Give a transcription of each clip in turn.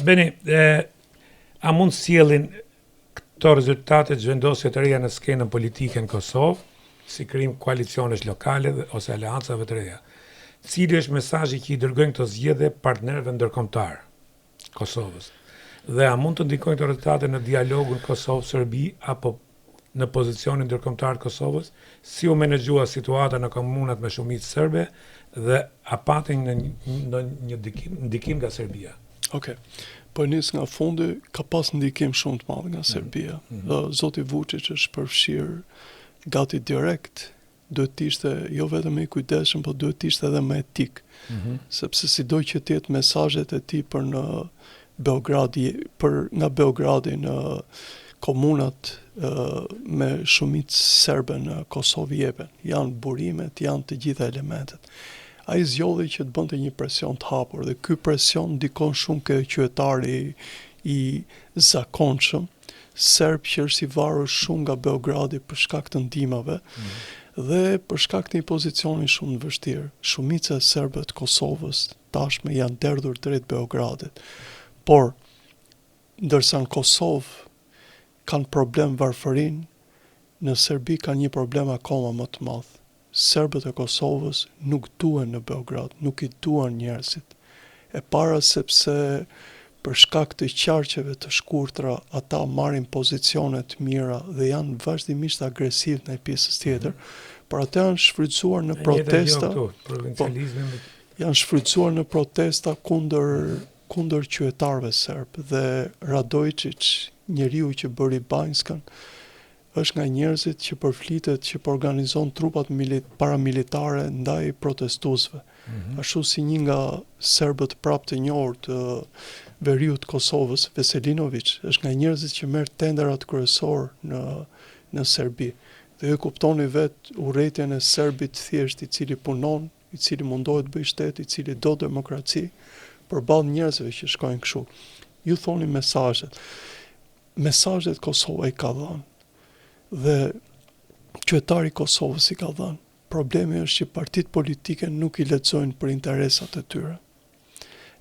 Beni, e, a mund sjellin këto rezultate zhvendosje të reja në skenën politike në Kosovë, si krijim koalicionesh lokale dhe, ose aleancave të reja? Cili është mesazhi që i dërgojnë këto zgjedhje partnerëve ndërkombëtar Kosovës? Dhe a mund të ndikojnë këto rezultate në dialogun Kosovë-Serbi apo në pozicionin ndërkombëtar të Kosovës? Si u menaxhua situata në komunat me shumicë serbe dhe a pati në, në një ndikim, ndikim nga Serbia? Okej. Po e nis nga fundi, ka pas ndikim shumë të madh nga Serbia. Mm -hmm. Zoti Vučić është përfshirë gati direkt, duhet të ishte jo vetëm më i kujdesshëm, por duhet të ishte edhe më etik. Mm -hmm. Sepse sido që të jetë mesazhet e tij për në Beogradi, për nga Beogradi në komunat me shumicë serbe në Kosovë jepen. Janë burimet, janë të gjitha elementet. Ai zgjodhi që të bënte një presion të hapur dhe ky presion ndikon shumë ke qytetari i zakonshëm serb që është i varur shumë nga Beogradi për shkak të ndihmave mm. dhe për shkak të një pozicioni shumë të vështirë. Shumica e serbëve të Kosovës tashmë janë derdhur drejt Beogradit. Por ndërsa në Kosovë kanë problem varfërinë, në Serbi kanë një problem akoma më të madh. Serbët e Kosovës nuk duhen në Beograd, nuk i duan njerëzit. E para sepse për shkak të qarqeve të shkurtra ata marrin pozicione të mira dhe janë vazhdimisht agresiv ndaj pjesës tjetër, mm -hmm. por ata janë shfrytëzuar në protesta. Këtu, po, janë shfrytëzuar në protesta kundër kundër qytetarëve serb dhe Radoiçiç, njeriu që bëri Banjskën, është nga njerëzit që përflitet që po organizon trupat paramilitare ndaj protestuesve. Mm -hmm. Ashtu si një nga serbët prapë të njohur të veriut të Kosovës, Veselinovic, është nga njerëzit që merr tenderat kryesor në në Serbi. Dhe ju kuptoni vetë urrejtjen e serbit thjesht i cili punon, i cili mundohet të bëjë shtet, i cili do demokraci, përballë njerëzve që shkojnë kështu. Ju thoni mesazhet. Mesazhet Kosova i ka dhënë dhe qytetari i Kosovës i ka dhënë. Problemi është që partitë politike nuk i lexojnë për interesat e tyre.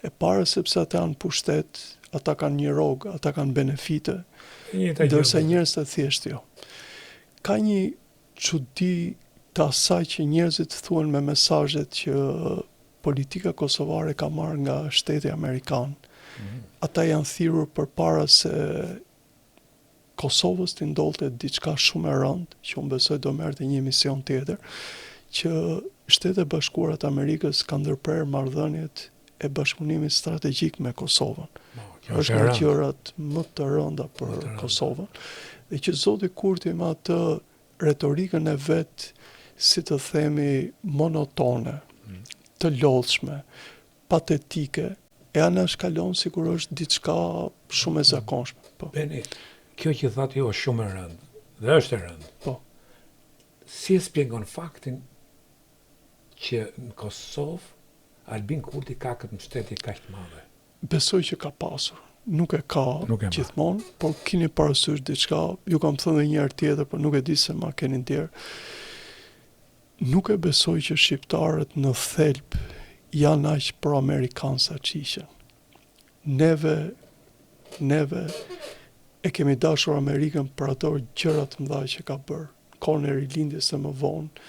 E para sepse ata janë pushtet, ata kanë një rrogë, ata kanë benefite, ndërsa njerëzit e thjeshtë jo. Ka një çudi të asaj që njerëzit thuen me mesazhet që politika kosovare ka marrë nga shteti amerikan. Mm -hmm. Ata janë thirrur përpara se Kosovës t'i ndodhte diçka shumë e rëndë, që unë besoj do merrte një emision tjetër, që Shtetet e Bashkuara të Amerikës kanë ndërprerë marrëdhëniet e bashkëpunimit strategjik me Kosovën. Po, kjo është nga gjërat më të rënda për të rënda. Kosovën. Dhe që zoti Kurti me atë retorikën e vet, si të themi, monotone, mm. të lodhshme, patetike, e anashkalon sikur është diçka shumë e zakonshme. Po. Beni, kjo që thatë ju është shumë e rëndë, dhe është e rëndë. Po. Si e spjegon faktin që në Kosovë Albin Kurti ka këtë mbështetje kaq të madhe? Besoj që ka pasur. Nuk e ka nuk e gjithmonë, por kini parasysh diçka, ju kam thënë edhe një herë tjetër, por nuk e di se ma keni ndjerë. Nuk e besoj që shqiptarët në thelb janë aq pro-amerikanë sa ç'ishin. Neve, neve e kemi dashur Amerikën për ato gjëra të mëdha që ka bërë. Kohën e rilindjes e më vonë,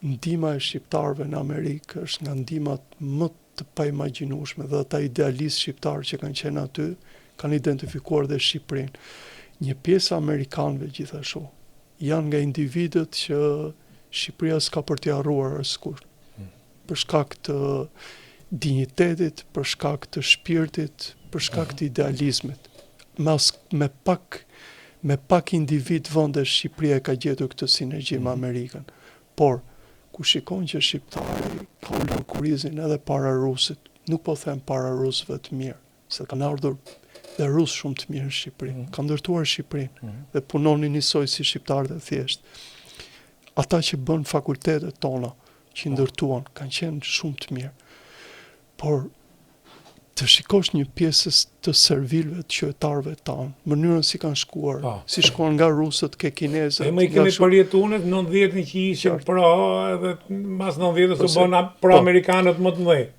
ndihma e shqiptarëve në Amerikë është nga ndihmat më të paimagjinueshme dhe ata idealistë shqiptarë që kanë qenë aty kanë identifikuar dhe Shqipërinë. Një pjesë e amerikanëve gjithashtu janë nga individët që Shqipëria s'ka për t'i harruar askurrë. Për shkak të dinjitetit, për shkak të shpirtit, për shkak të idealizmit. Me as, me pak me pak individ vende Shqipëria e ka gjetur këtë sinergji me Amerikën. Por, kur shikon që shqiptari ka ulur kurrizin edhe para rusit, nuk po them para rusëve të mirë, se kanë ardhur dhe rusë shumë të mirë në Shqipëri, mm. kanë ndërtuar Shqipërinë mm. dhe punonin njësoj si shqiptarët e thjeshtë. Ata që bënë fakultetet tona, që i po. ndërtuan, kanë qenë shumë të mirë. Por të shikosh një pjesë të servilëve të qytetarëve tanë, mënyrën si kanë shkuar, pa. Po. si shkuan nga rusët ke kinezët. E më i kemi përjetuar në 90-ën që ishin pro edhe mas 90-ës u bënë pro po. amerikanët më të mëdhenj.